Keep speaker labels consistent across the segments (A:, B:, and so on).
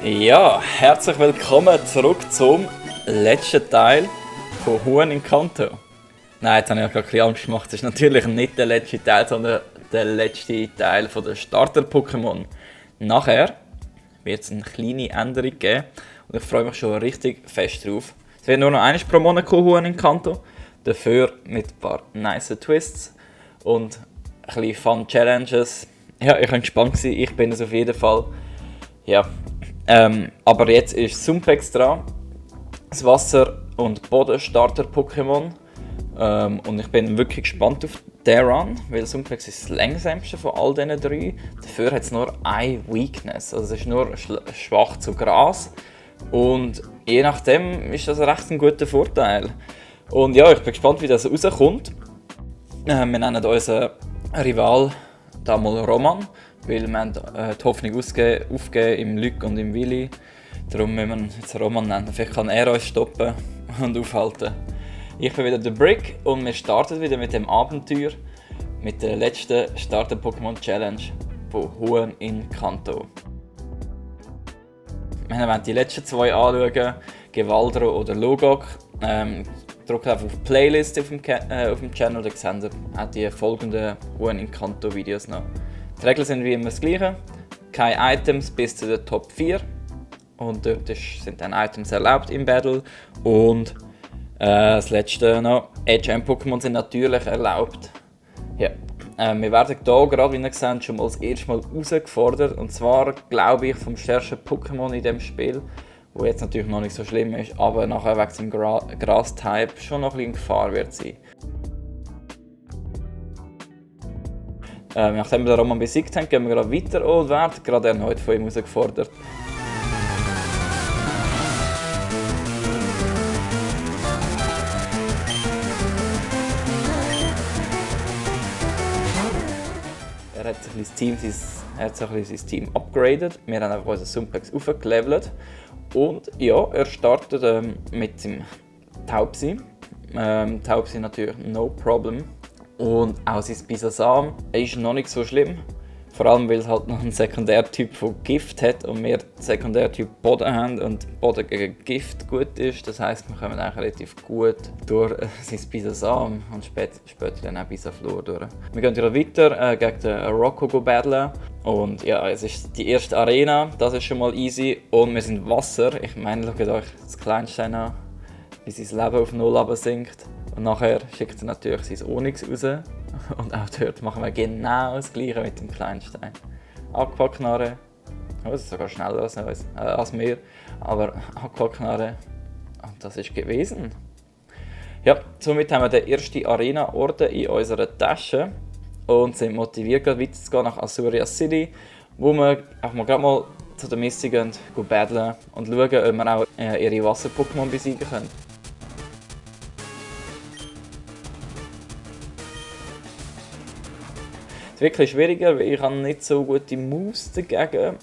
A: Ja, herzlich willkommen zurück zum letzten Teil von Huhn in Kanto. Nein, jetzt habe ich ja gerade ein bisschen Angst gemacht. Das ist natürlich nicht der letzte Teil, sondern der letzte Teil von der Starter-Pokémon. Nachher wird es eine kleine Änderung geben und ich freue mich schon richtig fest drauf. Es wird nur noch einmal pro Monat kommen, Huhn in Kanto. Dafür mit ein paar nice Twists und ein bisschen Fun-Challenges. Ja, ich bin gespannt gewesen. Ich bin es auf jeden Fall. Ja. Aber jetzt ist Sumpex dran, das Wasser- und Bodenstarter-Pokémon. Und ich bin wirklich gespannt auf den Run, weil Sumpex ist das langsamste von all diesen drei. Dafür hat es nur eine Weakness, also es ist nur schwach zu Gras. Und je nachdem ist das recht ein guter Vorteil. Und ja, ich bin gespannt, wie das rauskommt. Wir nennen unseren Rival da mal Roman, weil wir haben die Hoffnung aufgegeben im Luc und im Willi. Darum müssen wir jetzt Roman nennen. Vielleicht kann er uns stoppen und aufhalten. Ich bin wieder der Brick und wir starten wieder mit dem Abenteuer mit der letzten Starter-Pokémon Challenge von Huhn in Kanto. Wir wollen die letzten zwei anschauen, Gevaldro oder Logok. Drückt einfach auf die Playlist auf dem Channel, da seht ihr auch die folgenden Huhn in Kanto Videos noch. Die Regeln sind wie immer das gleiche. Keine Items bis zu den Top 4. Und dort sind dann Items erlaubt im Battle. Und das letzte noch, HM-Pokémon sind natürlich erlaubt. Ja. Wir werden hier gerade, wie ihr seht, schon mal das erste Mal herausgefordert. Und zwar, glaube ich, vom stärksten Pokémon in diesem Spiel. Wo jetzt natürlich noch nicht so schlimm ist, aber nachher wegen dem Gras-Type schon noch ein bisschen in Gefahr wird sein. Nachdem wir den Roman besiegt haben, gehen wir gerade weiter und werden gerade erneut von ihm herausgefordert. Er hat sein Team upgraded. Wir haben einfach unseren Sumpex aufgelevelt. Und ja, er startet mit seinem Taubsi. Taubsi natürlich no problem. Und auch sein Bisasam ist noch nicht so schlimm. Vor allem weil es halt noch einen Sekundärtyp von Gift hat und wir den Sekundärtyp Boden haben und Boden gegen Gift gut ist. Das heisst, wir kommen eigentlich relativ gut durch sein Bisasam und später dann auch Bisaflor durch. Wir gehen wieder weiter gegen den Rocco battlen. Und ja, es ist die erste Arena, das ist schon mal easy. Und wir sind Wasser. Ich meine, schaut euch das Kleinste an, wie sein Leben auf Null absinkt. Und nachher schickt er natürlich sein Onyx raus. Und auch dort machen wir genau das gleiche mit dem Kleinstein. Aquaknarre. Oh, das ist sogar schneller als wir. Aber Aquaknarre. Und das ist gewesen. Ja, somit haben wir den ersten Arena-Orden in unserer Tasche. Und sind motiviert, weiterzugehen nach Azuria City, wo wir auch mal zu der Messe gehen, battlen und schauen, ob wir auch ihre Wasser-Pokémon besiegen können. Es ist wirklich schwieriger, weil ich habe nicht so gute Moves dagegen.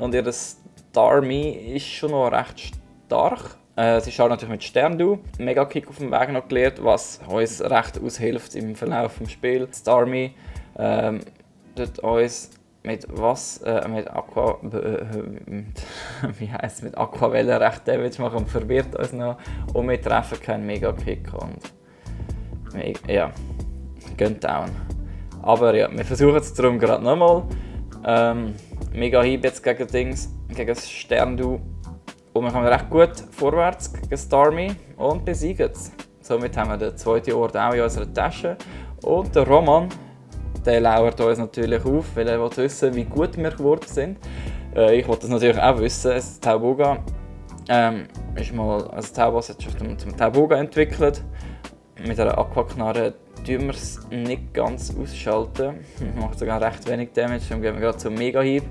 A: Und ihr Starmie ist schon noch recht stark. Sie startet natürlich mit Sterndu, Mega-Kick auf dem Weg noch gelernt, was uns recht aushilft im Verlauf des Spiels. Starmie tut uns mit mit Aquavelle recht Damage machen und verwirrt uns noch. Und wir treffen keinen Mega-Kick und ja, gehen down. Aber ja, wir versuchen es darum gerade nochmal. Mega-Hieb jetzt gegen das Sterndu. Und wir kommen recht gut vorwärts gegen Starmie und besiegen es. Somit haben wir den zweiten Ort auch in unserer Tasche. Und der Roman, der lauert uns natürlich auf, weil er will wissen, wie gut wir geworden sind. Ich wollte das natürlich auch wissen. Das Tauboga Taubos hat schon zum Tauboga entwickelt. Mit einer Aquaknarre tun wir es nicht ganz ausschalten. Macht sogar recht wenig Damage. Dann gehen wir gerade zum Mega-Hieb,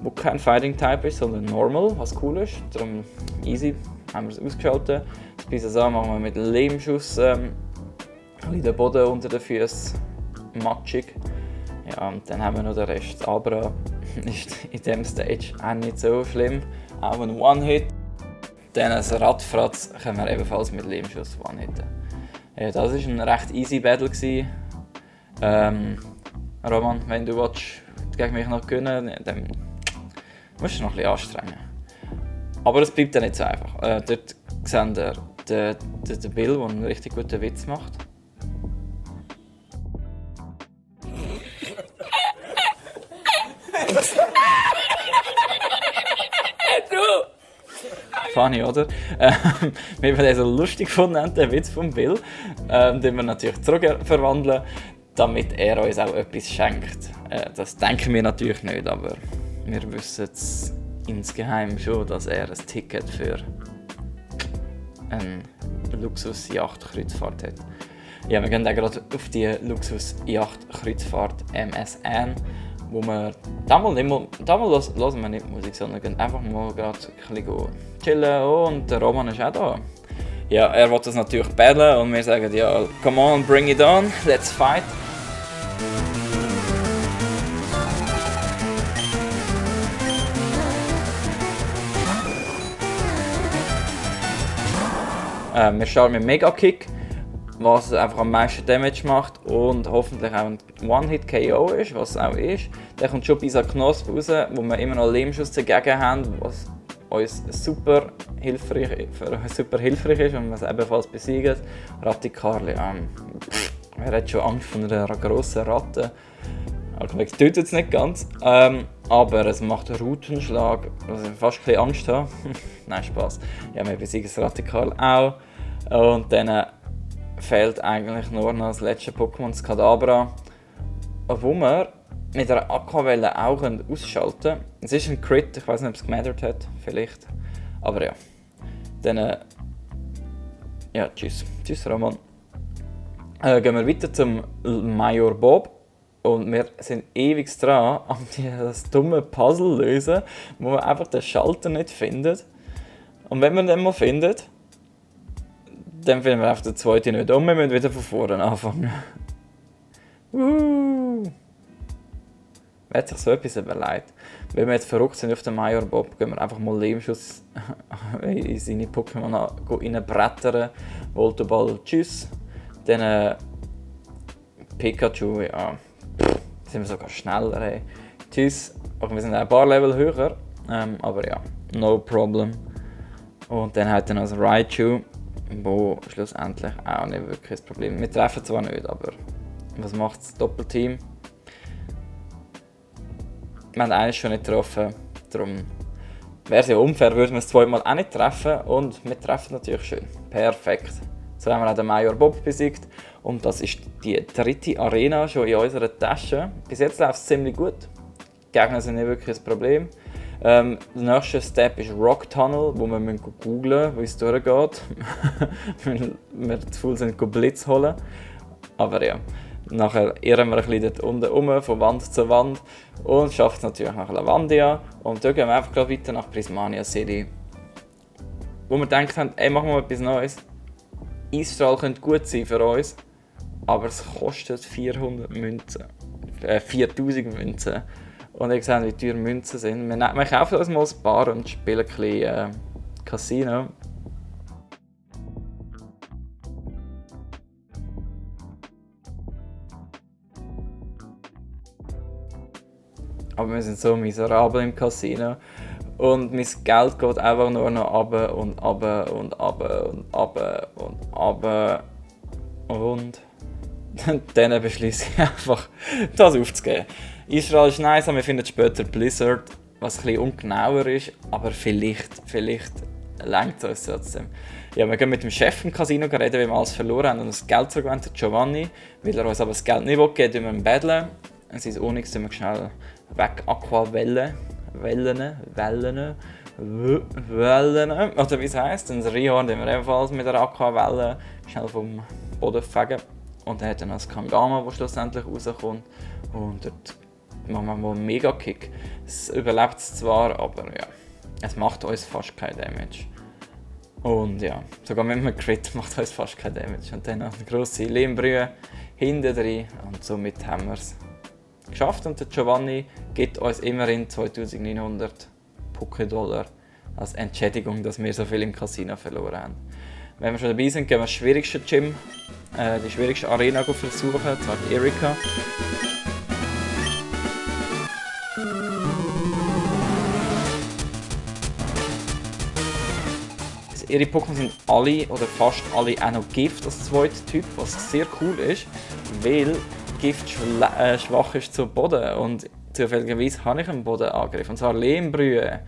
A: wo kein Fighting-Type ist, sondern Normal, was cool ist. Darum easy, haben wir es ausgeschaltet. Das Bisasam machen wir mit Lehmschuss, den Boden unter den Füßen matschig. Ja, und dann haben wir noch den Rest. Aber ist in diesem Stage auch nicht so schlimm. Auch ein One-Hit. Dann ein Radfratz können wir ebenfalls mit Lehmschuss One-Hitten. Ja, das war ein recht easy Battle. Roman, wenn du willst, gegen mich noch gewinnen, dann musst du noch ein bisschen anstrengen. Aber es bleibt ja nicht so einfach. Dort seht ihr den Bill, der einen richtig guten Witz macht. Funny, oder? Wir haben den so lustig gefunden, den Witz von Bill, den wir natürlich zurückverwandeln, damit er uns auch etwas schenkt. Das denken wir natürlich nicht, aber wir wissen es insgeheim schon, dass er ein Ticket für eine Luxus-Yacht-Kreuzfahrt hat. Ja, wir gehen auch gerade auf die Luxus-Yacht-Kreuzfahrt MSN, wo wir damals hören wir nicht Musik, sondern gehen einfach mal gerade ein bisschen chillen. Und der Roman ist auch da. Ja, er will das natürlich battlen und wir sagen, ja, come on, bring it on, let's fight. Wir starten mit Mega-Kick, was einfach am meisten Damage macht und hoffentlich auch ein One-Hit-KO ist, was es auch ist. Der kommt schon bis an Knosp raus, wo wir immer noch Lehmschuss dagegen haben, was uns super hilfreich ist und wir es ebenfalls besiegen. Rattikarli, wer hat schon Angst vor einer grossen Ratte? Also, ich tötet es nicht ganz, aber es macht einen Routenschlag, was ich fast ein bisschen Angst habe. Nein, Spaß. Ja, wir besiegen das Rattikarl auch. Und dann fehlt eigentlich nur noch das letzte Pokémon, das Kadabra, wo wir mit einer Aquavelle auch ausschalten können. Es ist ein Crit, ich weiß nicht, ob es gemattert hat, vielleicht. Aber ja. Dann ja, tschüss. Tschüss, Roman. Gehen wir weiter zum Major Bob. Und wir sind ewig dran, an das dumme Puzzle lösen, wo man einfach den Schalter nicht findet. Und wenn man den mal findet, dann finden wir auf den zweiten nicht. Und wir müssen wieder von vorne anfangen. Wer hat sich so etwas überlegt? Wenn wir jetzt verrückt sind auf den Major Bob, gehen wir einfach mal Lebensschuss in seine Pokémon reinbrettern. Voltoball, tschüss. Dann Pikachu, ja. Sind wir sogar schneller. Ey. Tschüss. Okay, wir sind ein paar Level höher. Aber ja, no problem. Und dann hat er noch das Raichu, wo schlussendlich auch nicht wirklich das Problem. Wir treffen zwar nicht, aber was macht das Doppelteam? Wir haben eines schon nicht getroffen, darum wäre es ja unfair, würden wir es zweimal auch nicht treffen und wir treffen natürlich schön. Perfekt. So haben wir auch den Major Bob besiegt und das ist die dritte Arena schon in unserer Tasche. Bis jetzt läuft es ziemlich gut. Die Gegner sind nicht wirklich das Problem. Der nächste Step ist Rock Tunnel, wo wir googeln müssen, wie es durchgeht. Weil wir zu faul sind, Blitz holen. Aber ja, nachher irren wir ein bisschen dort unten rum, von Wand zu Wand. Und schaffen es natürlich nach Lavandia. Und dann gehen wir einfach gleich weiter nach Prismania City. Wo wir gedacht haben, ey, machen wir mal etwas Neues. Eisstrahl könnte gut sein für uns, aber es kostet 400 Münzen. 4000 Münzen. Und ich sehe, wie teuer Münzen sind. Wir kaufen uns mal ein paar und spielen ein bisschen Casino. Aber wir sind so miserabel im Casino. Und mein Geld geht einfach nur noch runter und runter und runter und runter und runter. Und dann beschließe ich einfach, das aufzugeben. Israel ist nice, aber wir finden später Blizzard, was ein bisschen ungenauer ist, aber vielleicht reicht es uns trotzdem. Ja, wir gehen mit dem Chef im Casino reden, wie wir alles verloren haben und das Geld zurückgewandt, Giovanni. Weil er uns aber das Geld nicht will, geben wir ihm battlen. Und sein Onyx tun wir schnell weg, Aquavellen, oder wie es heisst. Und das Rihorn tun wir ebenfalls mit der Aquavelle schnell vom Boden fegen. Und dann hat er noch das Kangama, das schlussendlich rauskommt. Und dort machen wir mal einen Mega-Kick. Es überlebt es zwar, aber ja, es macht uns fast kein Damage. Und ja, sogar mit einem Crit macht uns fast kein Damage. Und dann noch eine grosse Lehmbrühe hinten drin. Und somit haben wir es geschafft. Und der Giovanni gibt uns immerhin 2900 Poké-Dollar als Entschädigung, dass wir so viel im Casino verloren haben. Wenn wir schon dabei sind, gehen wir das schwierigste Gym, die schwierigste Arena versuchen, zwar die Erika. ihre Pokémon sind alle oder fast alle auch noch Gift als zweiter Typ, was sehr cool ist, weil Gift schwach ist zu Boden und zufälligerweise habe ich einen Bodenangriff, und zwar Lehmbrühe.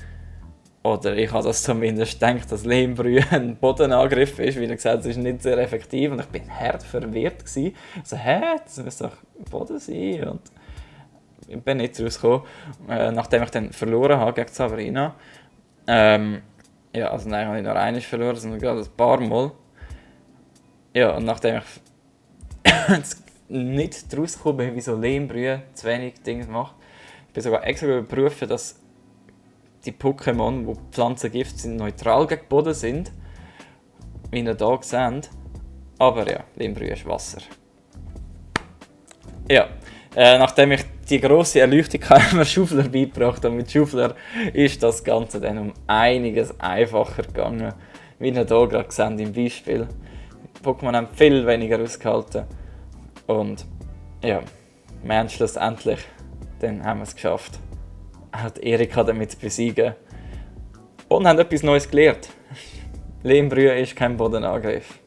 A: Oder ich habe das zumindest gedacht, dass Lehmbrühe ein Bodenangriff ist, weil er gesagt hat, es ist nicht sehr effektiv und ich bin hart verwirrt gewesen. Also, das muss doch Boden sein, und ich bin nicht rausgekommen, nachdem ich dann verloren habe gegen Sabrina. Ja, also nein, habe ich nur einmal verloren, sondern gerade ein paar Mal. Ja, und nachdem ich nicht rausgekommen bin, wieso Lehmbrühe zu wenig Dinge macht, ich bin sogar extra überprüfen, dass die Pokémon, die Pflanzengift sind, neutral gegen Boden sind, wie ihr hier seht. Aber ja, Lehmbrühe ist Wasser. Ja, nachdem ich die grosse Erleuchtung habe, Schaufler beigebracht habe, mit Schaufler ist das Ganze dann um einiges einfacher gegangen. Wie ihr hier gerade seht im Beispiel. Die Pokémon haben viel weniger ausgehalten. Und ja, wir haben schlussendlich, dann haben wir es geschafft, hat Erika damit zu besiegen. Und haben etwas Neues gelernt. Lehmbrühe ist kein Bodenangriff.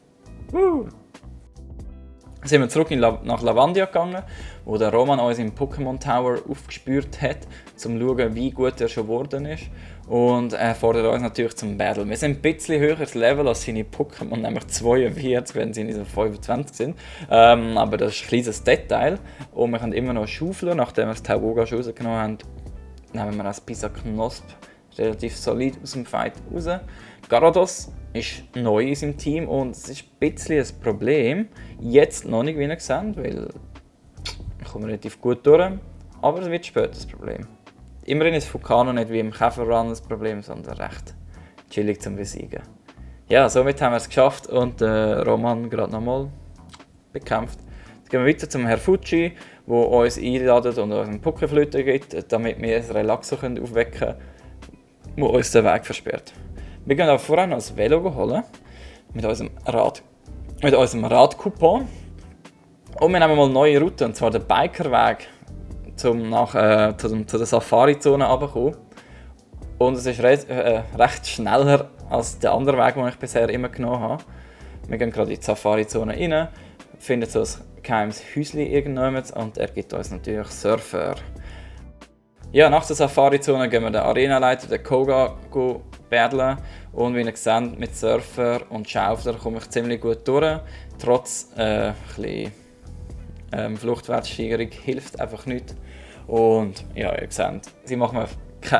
A: Sind wir zurück nach Lavandia gegangen, wo der Roman uns im Pokémon Tower aufgespürt hat, um zu schauen, wie gut er schon geworden ist. Und er fordert uns natürlich zum Battle. Wir sind ein bisschen höheres Level als seine Pokémon, nämlich 42, wenn sie nicht so 25 sind. Aber das ist ein kleines Detail. Und wir können immer noch schaufeln, nachdem wir das Tauboga schon rausgenommen haben. Nehmen wir das Pisaknosp relativ solid aus dem Fight raus. Garados ist neu in seinem Team und es ist ein bisschen ein Problem. Jetzt noch nicht, wie ihr seht, weil ich komme relativ gut durch. Aber es wird später das Problem. Immerhin ist Vulcano nicht wie im Käferrun das Problem, sondern recht chillig zum Besiegen. Ja, somit haben wir es geschafft und Roman gerade nochmal bekämpft. Jetzt gehen wir weiter zum Herr Fuji, der uns einladet und uns einen Pokéflöte gibt, damit wir ein Relaxo aufwecken können, der uns den Weg versperrt. Wir gehen aber vorher noch ein Velo holen, mit unserem Radcoupon. Und wir nehmen mal eine neue Route, und zwar den Bikerweg, um zu der Safari-Zone runterzukommen. Und es ist recht schneller als der andere Weg, den ich bisher immer genommen habe. Wir gehen gerade in die Safari-Zone rein, finden so ein geheimes Häuschen irgendjemand und er gibt uns natürlich Surfer. Ja, nach der Safari-Zone gehen wir den Arenaleiter, den Koga, battlen. Und wie ihr seht, mit Surfer und Schaufler komme ich ziemlich gut durch. Trotz Fluchtwertsteigerung hilft einfach nicht. Und ja, ihr seht, sie machen mir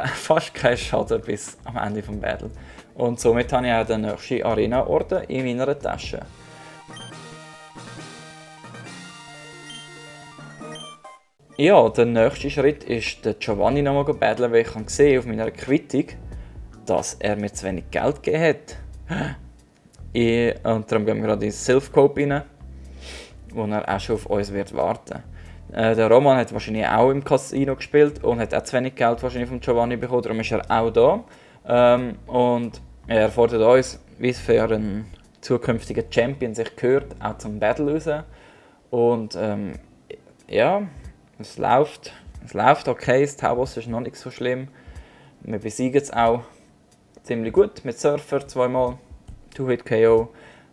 A: fast keinen Schaden bis am Ende des Battle. Und somit habe ich auch den nächsten Arena-Orden in meiner Tasche. Ja, der nächste Schritt ist, den Giovanni nochmal zu battlen, weil ich kann sehen auf meiner Quittung, dass er mir zu wenig Geld gegeben hat. Und darum gehen wir gerade in Self-Cope rein, wo er auch schon auf uns wird warten. Der Roman hat wahrscheinlich auch im Casino gespielt und hat auch zu wenig Geld wahrscheinlich von Giovanni bekommen, darum ist er auch da. Und er fordert uns, wie es für einen zukünftigen Champion sich gehört, auch zum Battle raus. Und ja, es läuft okay, das Tauboss ist noch nicht so schlimm. Wir besiegen es auch ziemlich gut mit Surfer zweimal, 2-Hit-KO.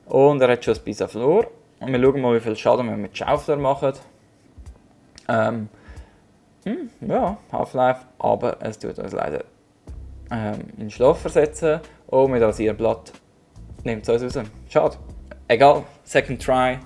A: Und er hat schon ein bisschen verloren. Und wir schauen mal, wie viel Schaden wir mit Schaufler machen. Ja, Half-Life, aber es tut uns leider in den Schlaf versetzen. Und mit Rasierblatt nimmt es uns raus. Schade. Egal, Second Try.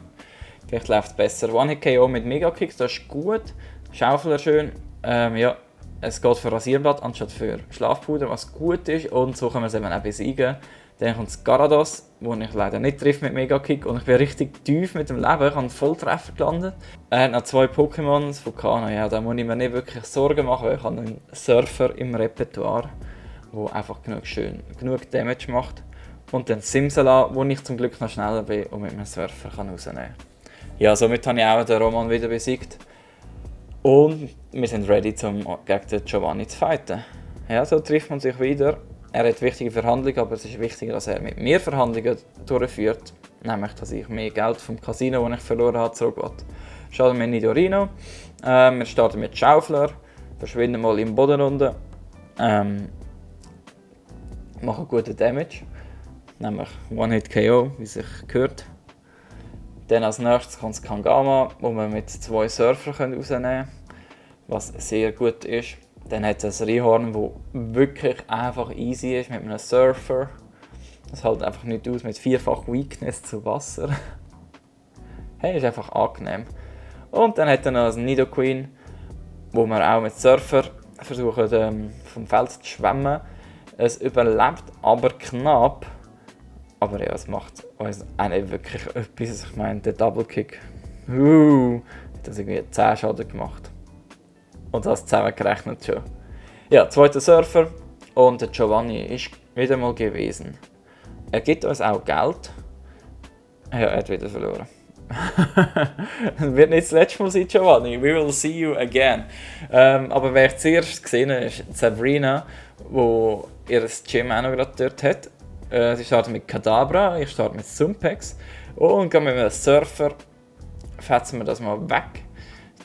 A: Vielleicht läuft es besser. One-Hit-KO mit Mega-Kicks, das ist gut. Schaufler schön. Ja, es geht für Rasierblatt anstatt für Schlafpuder, was gut ist. Und so können wir es eben auch besiegen. Dann kommt das Garados, wo ich leider nicht treffe mit Mega-Kick. Und ich bin richtig tief mit dem Leben. Ich habe einen Volltreffer gelandet. Er hat noch 2 Pokémon. Das Vulcano, ja, da muss ich mir nicht wirklich Sorgen machen, weil ich habe einen Surfer im Repertoire, der einfach genug Damage macht. Und dann Simsala, wo ich zum Glück noch schneller bin und mit meinem Surfer rausnehmen kann. Ja, somit habe ich auch den Roman wieder besiegt. Und wir sind ready, um gegen den Giovanni zu fighten. Ja, so trifft man sich wieder. Er hat wichtige Verhandlungen, aber es ist wichtiger, dass er mit mir Verhandlungen durchführt. Nämlich, dass ich mehr Geld vom Casino, das ich verloren habe, zurück will. Schauen wir Nidorino. Wir starten mit Schaufler. Verschwinden mal im Boden unten. Machen guten Damage. nämlich One-Hit-KO, wie sich gehört. Dann als nächstes kommt das Kangama, wo man mit 2 Surfern rausnehmen kann, was sehr gut ist. Dann hat es ein Rhyhorn, das wirklich einfach easy ist mit einem Surfer. Das hält einfach nicht aus mit 4-fach Weakness zu Wasser. Hey, ist einfach angenehm. Und dann hat er noch ein Nidoqueen, wo wir auch mit Surfer versuchen vom Feld zu schwimmen. Es überlebt aber knapp. Aber ja, es macht uns auch nicht wirklich etwas. Ich meine, der Double Kick hat das irgendwie 10 Schaden gemacht. Und das zusammengerechnet schon. Ja, zweiter Surfer und der Giovanni ist wieder mal gewesen. Er gibt uns auch Geld. Ja, er hat wieder verloren. Wird nicht das letzte Mal sein, Giovanni. We will see you again. Aber wer ich zuerst gesehen habe, ist Sabrina, die ihr Gym auch noch gerade dort hat. Sie startet mit Kadabra, ich starte mit Sumpex. Und gehen mit einem Surfer, fetzen wir das mal weg.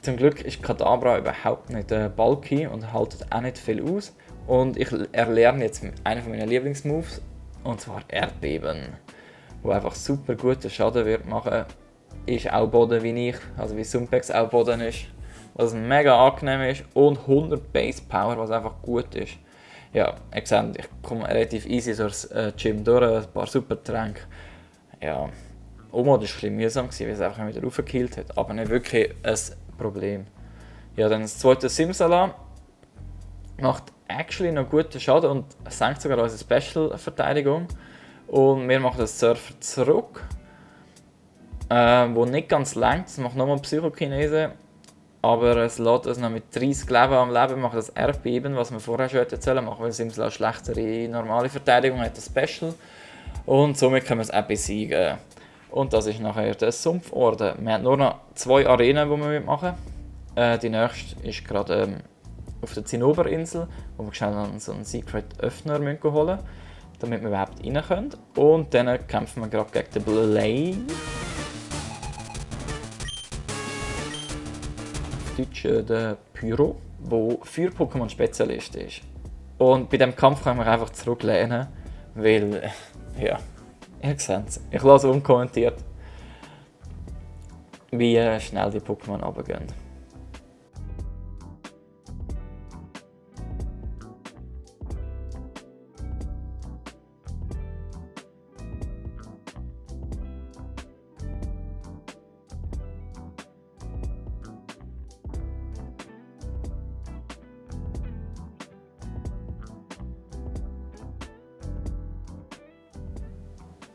A: Zum Glück ist Kadabra überhaupt nicht bulky und hält auch nicht viel aus. Und ich erlerne jetzt einen meiner Lieblingsmoves, und zwar Erdbeben, wo einfach super guten Schaden wird machen. Ist auch Boden wie ich, also wie Sumpex auch Boden ist, was mega angenehm ist und 100 Base Power, was einfach gut ist. Ja, ihr seht, ich komme relativ easy durchs Gym durch, ein paar super Tränke. Ja, Omod war ein bisschen mühsam, weil es einfach wieder raufgekillt hat, aber nicht wirklich ein Problem. Ja, dann das zweite Simsala macht actually noch guten Schaden und senkt sogar unsere Special-Verteidigung. Und wir machen das Surfer zurück, wo nicht ganz langt. Es macht nochmal Psychokinese, aber es lässt uns noch mit 30 Leben am Leben machen das Erdbeben, was wir vorher schon hätten machen, weil Simsala schlechtere normale Verteidigung hat, das Special. Und somit können wir es auch besiegen. Und das ist nachher der Sumpforden. Wir haben nur noch 2 Arenen, die wir machen. Die nächste ist gerade auf der Zinnoberinsel, wo wir schnell so einen Secret Öffner holen müssen, damit wir überhaupt rein können. Und dann kämpfen wir gerade gegen den Blade. Auf Deutsch der Pyro, der Feuer-Pokémon-Spezialist ist. Und bei diesem Kampf kann ich mich einfach zurücklehnen, weil, ja, ihr seht es. Ich lasse unkommentiert, wie schnell die Pokémon runtergehen.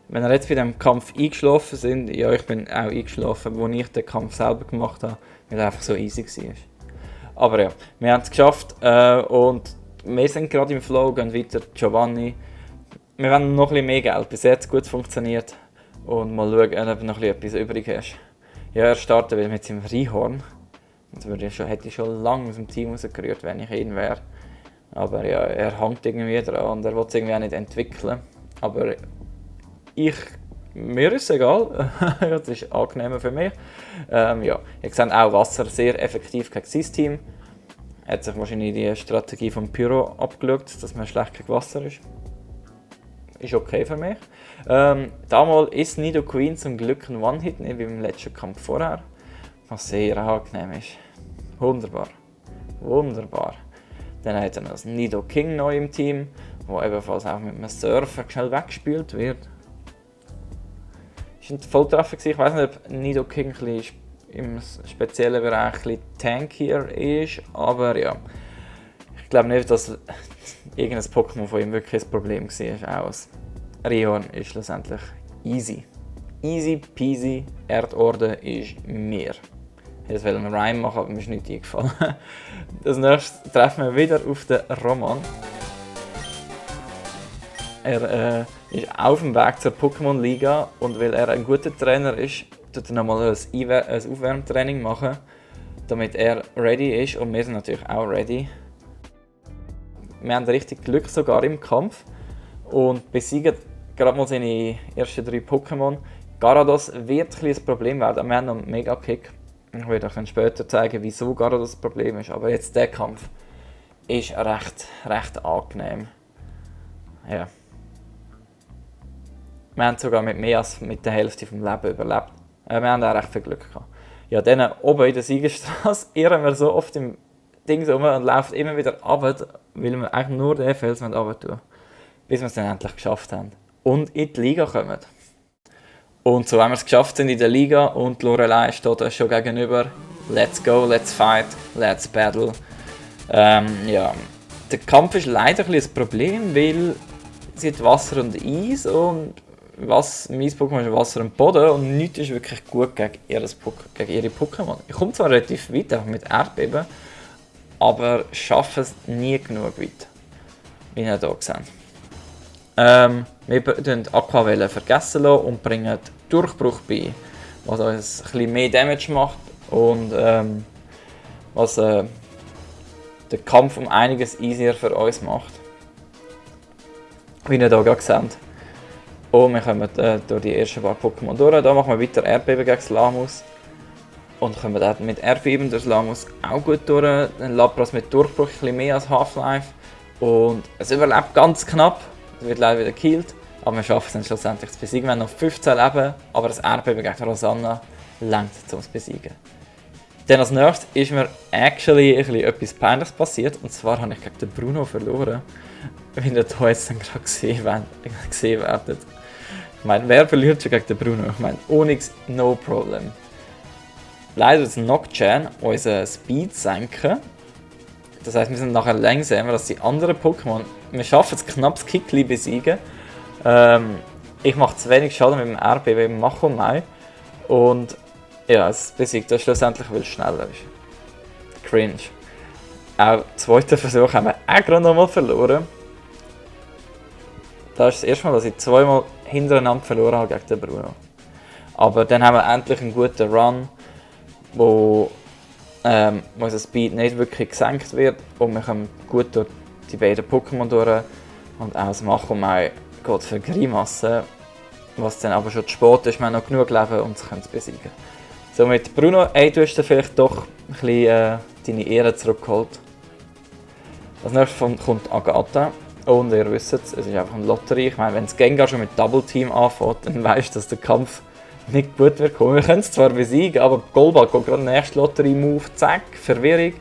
A: Wenn ihr jetzt bei diesem Kampf eingeschlafen sind, ja, ich bin auch eingeschlafen, als ich den Kampf selber gemacht habe, weil er einfach so easy war. Aber ja, wir haben es geschafft und wir sind gerade im Flow, gehen weiter, Giovanni. Wir wollen noch ein bisschen mehr Geld, bis jetzt gut funktioniert und mal schauen, ob du noch etwas übrig hast. Ja, er startet wieder mit seinem Rhyhorn. Das hätte ich schon lange aus dem Team rausgerührt, wenn ich ihn wäre. Aber ja, er hängt irgendwie dran und er will es irgendwie auch nicht entwickeln. Aber mir ist es egal, das ist angenehmer für mich. Ja, ihr seht auch Wasser sehr effektiv gegen sein Team. Er hat sich wahrscheinlich die Strategie vom Pyro abgeschaut, dass man schlecht gegen Wasser ist. Ist okay für mich. Damals ist Nidoqueen zum Glück ein One-Hit, nicht wie beim letzten Kampf vorher. Was sehr angenehm ist. Wunderbar. Wunderbar. Dann hat er noch das Nidoking neu im Team, wo ebenfalls auch mit einem Surfer schnell weggespielt wird. Das war ein Volltreffer. Ich weiß nicht, ob Nidoking im speziellen Bereich ein tankier ist, aber ja. Ich glaube nicht, dass irgendein Pokémon von ihm wirklich ein Problem war. Auch das Rhyhorn ist schlussendlich easy. Easy peasy, Erdorden ist mir. Ich wollte einen Rhyme machen, aber mir ist nicht eingefallen. Als nächstes treffen wir wieder auf den Roman. Er ist auf dem Weg zur Pokémon-Liga und weil er ein guter Trainer ist, tut er nochmal ein Aufwärmtraining machen, damit er ready ist und wir sind natürlich auch ready. Wir haben richtig Glück sogar im Kampf und besiegen gerade mal seine ersten 3 Pokémon. Garados wird ein Problem werden, wir haben noch einen Mega-Kick. Ich werde euch dann später zeigen, wieso Garados ein Problem ist, aber jetzt der Kampf ist recht angenehm. Ja. Wir haben sogar mit mehr als mit der Hälfte vom Leben überlebt. Wir haben auch recht viel Glück gehabt. Ja, dann oben in der Siegerstraße irren wir so oft im Ding rum und laufen immer wieder runter, weil wir eigentlich nur den Fels runter tun, bis wir es dann endlich geschafft haben. Und in die Liga kommen. Und so haben wir es geschafft sind in der Liga und Lorelei steht uns schon gegenüber. Let's go, let's fight, let's battle. Ja, der Kampf ist leider ein bisschen ein Problem, weil sie hat Wasser und Eis und mein Pokémon ist Wasser und Boden und nichts ist wirklich gut gegen ihre Pokémon. Ich komme zwar relativ weit, einfach mit Erdbeben, aber schaffe es nie genug weit, wie ihr hier seht. Wir vergessen Aquavelle vergessen und bringen Durchbruch bei, was uns ein bisschen mehr Damage macht und was den Kampf um einiges easier für uns macht. Wie ihr hier gerade seht. Und wir kommen durch die ersten paar Pokémon durch. Hier machen wir weiter Erdbeben gegen das Lamus. Und kommen dann mit Erdbeben durch das Lamus auch gut durch. Dann Lapras mit Durchbruch ein bisschen mehr als Half-Life. Und es überlebt ganz knapp. Es wird leider wieder gekillt. Aber wir schaffen es dann schlussendlich zu besiegen. Wir haben noch 15 Leben, aber das Erdbeben gegen Rosanna reicht, um es zu besiegen. Dann als nächstes ist mir actually etwas Peinliches passiert. Und zwar habe ich gegen den Bruno verloren. Wie ihr hier jetzt dann gerade gesehen werdet. Ich meine, wer verliert schon gegen den Bruno? Ich meine, Onyx, no problem. Leider ist Nocturne unseren Speed senken. Das heisst, wir sind nachher langsamer als die anderen Pokémon. Wir schaffen es knapp das Kickli besiegen. Ich mache zu wenig Schaden mit dem RB wie Machomai. Und ja, es besiegt das schlussendlich, weil es schneller ist. Cringe. Auch den zweiten Versuch haben wir auch gerade nochmal verloren. Das ist das erste Mal, dass ich zweimal hintereinander verloren habe gegen den Bruno. Aber dann haben wir endlich einen guten Run, wo unser Speed nicht wirklich gesenkt wird und wir kommen gut durch die beiden Pokémon durch. Und auch das Machomai geht für Grimasse, was dann aber schon zu spät ist. Wir haben noch genug Leben, um es zu besiegen. Somit Bruno, du hast dann vielleicht doch ein bisschen deine Ehre zurückgeholt. Als nächstes kommt Agatha. Und ihr wisst es ist einfach eine Lotterie. Ich meine, wenn das Gengar schon mit Double Team anfängt, dann weisst du, dass der Kampf nicht gut wird kommen. Wir können es zwar besiegen, aber Golbat kommt gerade der nächste Lotterie-Move, zack, Verwirrung.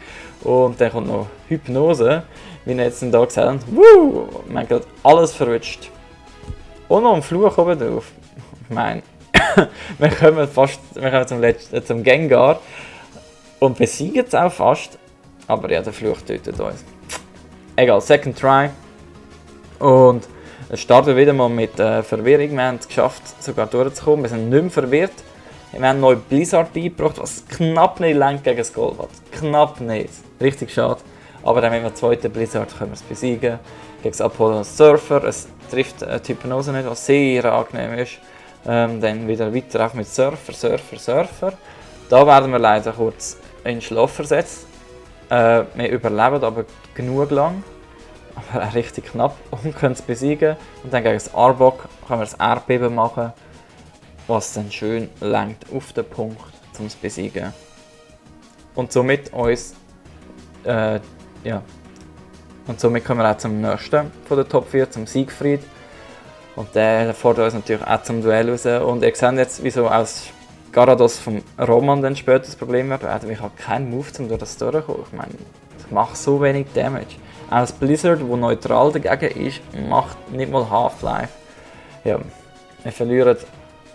A: Und dann kommt noch Hypnose, wie wir jetzt hier gesehen haben. Woo! Wir haben gerade alles verwünscht. Und noch ein Fluch oben drauf. Ich meine, wir kommen zum Gengar und besiegen es auch fast. Aber ja, der Fluch tötet uns. Egal, Second Try. Und es startet wieder mal mit Verwirrung. Wir haben es geschafft, sogar durchzukommen. Wir sind nicht mehr verwirrt. Wir haben neu Blizzard beigebracht, was knapp nicht lenkt gegen das Golbat. Knapp nicht. Richtig schade. Aber dann mit dem zweiten Blizzard können wir es besiegen. Gegen das Apollon Surfer. Es trifft die Hypnose nicht, was sehr angenehm ist. Dann wieder weiter auch mit Surfer. Da werden wir leider kurz in Schlaf versetzt. Wir überleben aber genug lang. Aber auch richtig knapp und können es besiegen. Und dann gegen das Arbok können wir das Erdbeben machen, was dann schön lenkt auf den Punkt, um es zu besiegen. Und somit Und somit kommen wir auch zum nächsten von der Top 4, zum Siegfried. Und der fordert uns natürlich auch zum Duell raus. Und ihr seht jetzt, wieso aus Garados vom Roman dann später das Problem wird. Ich habe keinen Move, um durch das durchzukommen. Ich meine, ich mache so wenig Damage. Auch das Blizzard, das neutral dagegen ist, macht nicht mal Half-Life. Ja, wir verlieren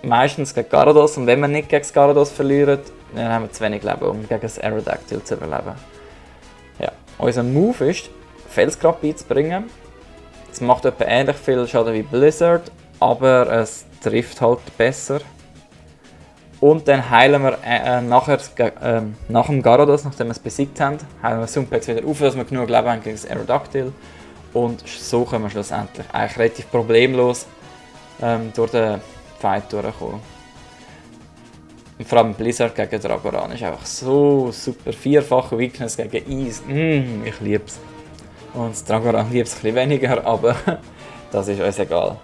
A: meistens gegen Garados und wenn wir nicht gegen das Garados verlieren, dann haben wir zu wenig Leben, um gegen das Aerodactyl zu überleben. Ja, unser Move ist, Felsgrab beizubringen. Es macht etwa ähnlich viel Schaden wie Blizzard, aber es trifft halt besser. Und dann heilen wir nachher, nach dem Garados, nachdem wir es besiegt haben, heilen wir Sumplex wieder auf, dass wir genug Leben haben gegen das Aerodactyl. Und so können wir schlussendlich eigentlich relativ problemlos durch den Fight durchkommen. Und vor allem Blizzard gegen Dragoran ist einfach so super. 4-fache Weakness gegen Eis. Ich liebe es. Und das Dragoran liebt es ein bisschen weniger, aber das ist uns egal.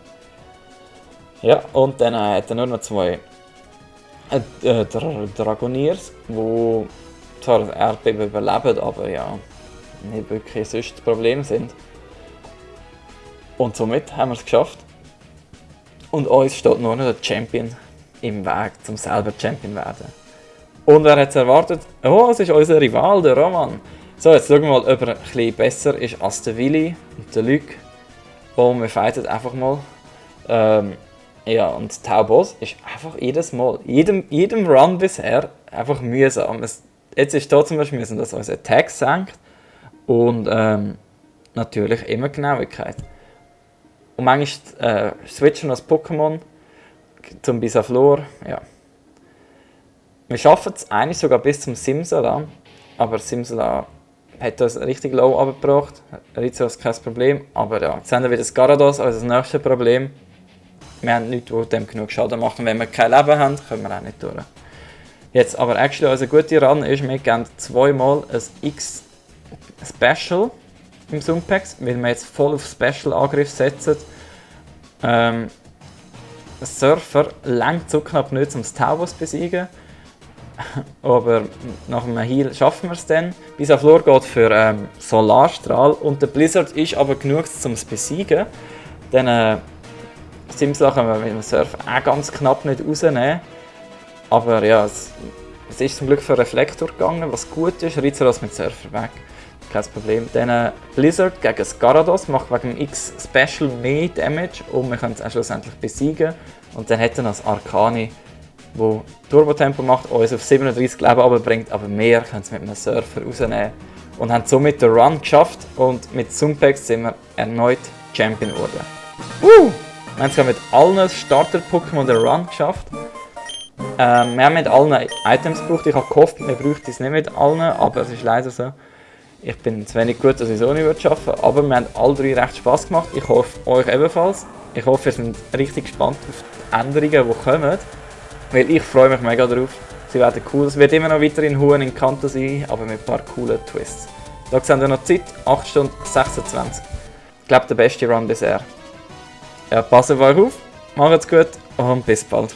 A: Ja, und dann hat er nur noch 2 Dragoniers, die zwar das Erdbeben überleben, aber ja, nicht wirklich sonst das Problem sind. Und somit haben wir es geschafft. Und uns steht nur noch der Champion im Weg, zum selber Champion werden. Und wer hat es erwartet? Oh, es ist unser Rival, der Roman. So, jetzt schauen wir mal, ob er ein bisschen besser ist als der Willi und der Luc. Und wir fighten einfach mal. Ja, und Taubos ist einfach jedes Mal, jedem Run bisher, einfach mühsam. Jetzt ist da zum Beispiel, müssen dass unser Attack senkt und natürlich immer Genauigkeit. Und manchmal switchen das Pokémon zum Bisaflor, ja. Wir schaffen es eigentlich sogar bis zum Simsala, aber Simsala hat das richtig low abgebracht. Rizzo ist kein Problem, aber ja, jetzt haben wir wieder das Garados als das nächste Problem. Wir haben nichts, die dem genug Schaden machen. Wenn wir kein Leben haben, können wir auch nicht durch. Jetzt aber actually unser guter Run ist, wir geben zweimal ein X-Special im Sumpex, weil wir jetzt voll auf Special-Angriff setzen. Der Surfer lenkt so knapp nicht, um das Taubos zu besiegen. Aber nach einem Heal schaffen wir es dann. Bisaflor geht für Solarstrahl und der Blizzard ist aber genug, um es zu besiegen. Dann Simsla können wir mit dem Surfer auch ganz knapp nicht rausnehmen. Aber ja, es ist zum Glück für Reflektor gegangen, was gut ist. Rizeros mit Surfer weg. Kein Problem. Dann Blizzard gegen das Garados macht wegen dem X-Special mehr Damage und wir können es auch schlussendlich besiegen. Und dann hätten wir das Arcani, wo Turbo-Tempo macht, uns auf 37 Leben runterbringt, aber mehr können es mit einem Surfer rausnehmen. Und haben somit den Run geschafft und mit Sumpex sind wir erneut Champion geworden. Wir haben es mit allen Starter-Pokémon den Run geschafft. Wir haben mit allen Items gebraucht. Ich habe gehofft, wir bräuchten es nicht mit allen, aber es ist leider so. Ich bin zu wenig gut, dass ich es auch nicht schaffen würde. Aber wir haben alle drei recht Spass gemacht. Ich hoffe, euch ebenfalls. Ich hoffe, ihr seid richtig gespannt auf die Änderungen, die kommen. Weil ich freue mich mega drauf. Sie werden cool. Es wird immer noch weiterhin Huhn in Kanto sein, aber mit ein paar coolen Twists. Da sehen wir noch Zeit, 8 Stunden 26. Ich glaube, der beste Run bisher. Ja, passt auf euch auf, macht's gut und bis bald.